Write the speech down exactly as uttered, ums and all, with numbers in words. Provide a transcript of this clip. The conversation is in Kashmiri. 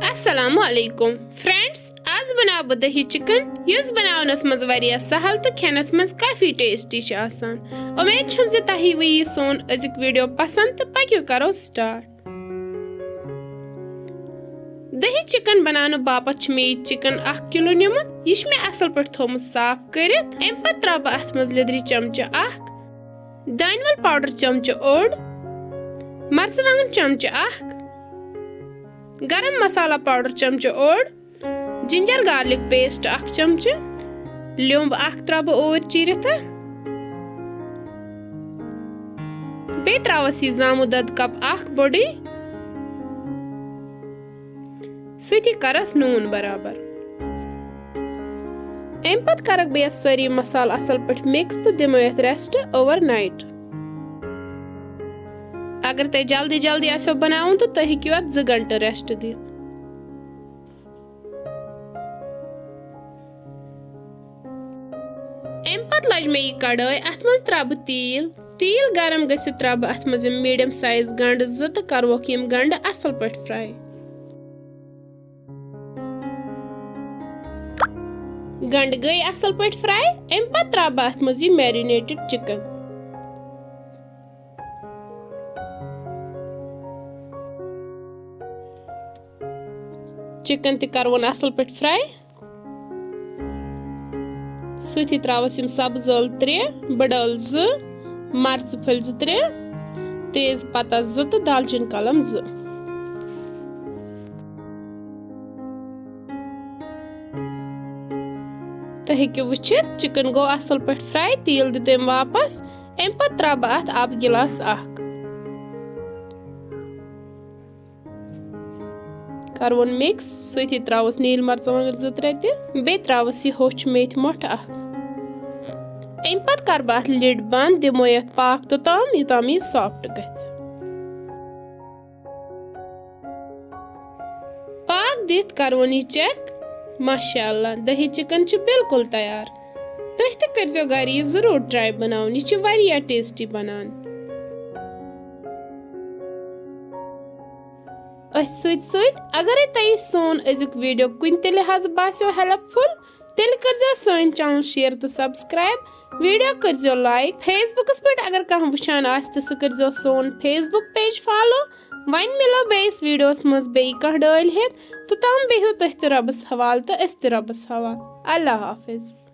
السلام علیکم فرینڈز، آز بناو بہٕ دہی چکن، یُس بناونس منٛز واریاہ سہل تہٕ کھٮ۪نس منٛز کافی ٹیسٹی چھُ آسان۔ امید چھم زِ تۄہہِ ییٖوٕ یہِ سون أزیُک ویڈیو پسند تہٕ پٔکِو کرو سٹارٹ۔ دہی چکن بناونہٕ باپتھ چھُ مےٚ یہِ چکن اکھ کلو نیومُت۔ یہِ چھُ مےٚ اصل پٲٹھۍ تھوومُت صاف کٔرِتھ۔ امہِ پتہٕ ترٛاوٕ بہٕ اتھ منٛز لیٚدرِ چمچہٕ اکھ، دانہِ ول پاوڈر چمچہٕ اوٚڑ، مرژٕوانٛگن چمچہٕ اکھ، گرم مسالہ پاوڈر چمچہٕ اوٚڑ، جنجر گارلک پیسٹ اکھ چمچہٕ، لیوٚمب اکھ ترٛاوٕ بہٕ اوٗرۍ چیٖرِتھ۔ بیٚیہِ ترٛاوَس یہِ زامُت دۄد کپ اکھ بوٚڑٕے۔ سۭتی کرس نوٗن برابر۔ امہِ پتہٕ کرکھ بہٕ یتھ سٲری مسالہٕ اصل پٲٹھۍ مکس تہٕ دِمو یتھ ریسٹ اوور نایٹ۔ اگر تۄہہِ جلدی جلدی آسیو بناوُن تہٕ تُہۍ ہیٚکِو اتھ زٕ گھنٹہٕ ریسٹ دِتھ۔ امہِ پتہٕ لج مےٚ یہِ کڑٲے، اتھ منٛز ترٛاوٕ بہٕ تیٖل۔ تیٖل گرم گٔژھِتھ ترٛاوٕ بہٕ اتھ منٛز یِم میڈیم سایز گنڈٕ زٕ تہٕ کروکھ یِم گنڈٕ اصل پٲٹھۍ فراے۔ گنڈٕ گٔے اصل پٲٹھۍ فراے۔ امہِ پتہٕ ترٛاوٕ بہٕ اتھ منٛز یہِ میرینیٹڈ چکن۔ چکن تہِ کروون اصل پٲٹھۍ فراے۔ سۭتی ترٛاوَس یِم سبٕز ٲلہٕ ترٛےٚ، بٕڈٕ ٲلہٕ زٕ، مرژٕ پھٔلۍ زٕ ترٛےٚ، تیز پتہ زٕ تہٕ دالچیٖن کلم زٕ۔ تُہۍ ہیٚکِو وٕچھِتھ، چکن گوٚو اصل پٲٹھۍ فراے، تیٖل دیُت أمۍ واپس۔ امہِ پتہٕ ترٛاوٕ بہٕ اتھ آبہٕ گلاس اکھ۔ کروُن مکس، سۭتی ترٛاوُس نیٖلۍ مرژٕوانٛگن زٕ ترٛےٚ تہِ، بیٚیہِ ترٛاوُس یہِ ہوٚچھ میتھِ مۄٹھ اکھ۔ امہِ پتہٕ کرٕ بہٕ اتھ لِڈ بند، دِمو یتھ پاکھ توٚتام، یوٚتام یہِ سافٹ گژھِ۔ پاکھ دِتھ کروُن یہِ چیک۔ ماشاء اللہ، دہی چکن چھُ بالکل تیار۔ تُہۍ تہِ کٔرزیٚو گرِ یہِ ضروٗر ٹراے بناوُن، یہِ چھُ واریاہ ٹیسٹی بنان۔ أتھۍ سۭتۍ سۭتۍ اگرے تۄہہِ سون أزیُک ویڈیو کُنہِ تہِ لحاظہٕ باسیو ہیلپ فُل، تیٚلہِ کٔرزیٚو سٲنۍ چینل شیئر تہٕ سبسکرائب، ویڈیو کٔرزیٚو لائک، فیس بُکس پٮ۪ٹھ اگر کانٛہہ وٕچھان آسہِ تہٕ سُہ کٔرزیٚو سون فیس بُک پیج فالو۔ وۄنۍ مِلو بیٚیِس ویڈیوس منٛز بیٚیہِ کانٛہہ ڈٲلۍ ہیٚتھ، توٚتام بِہِو تُہۍ تہِ رۄبس حوالہٕ تہٕ أسۍ تہِ رۄبس حوالہٕ۔ اللہ حافظ۔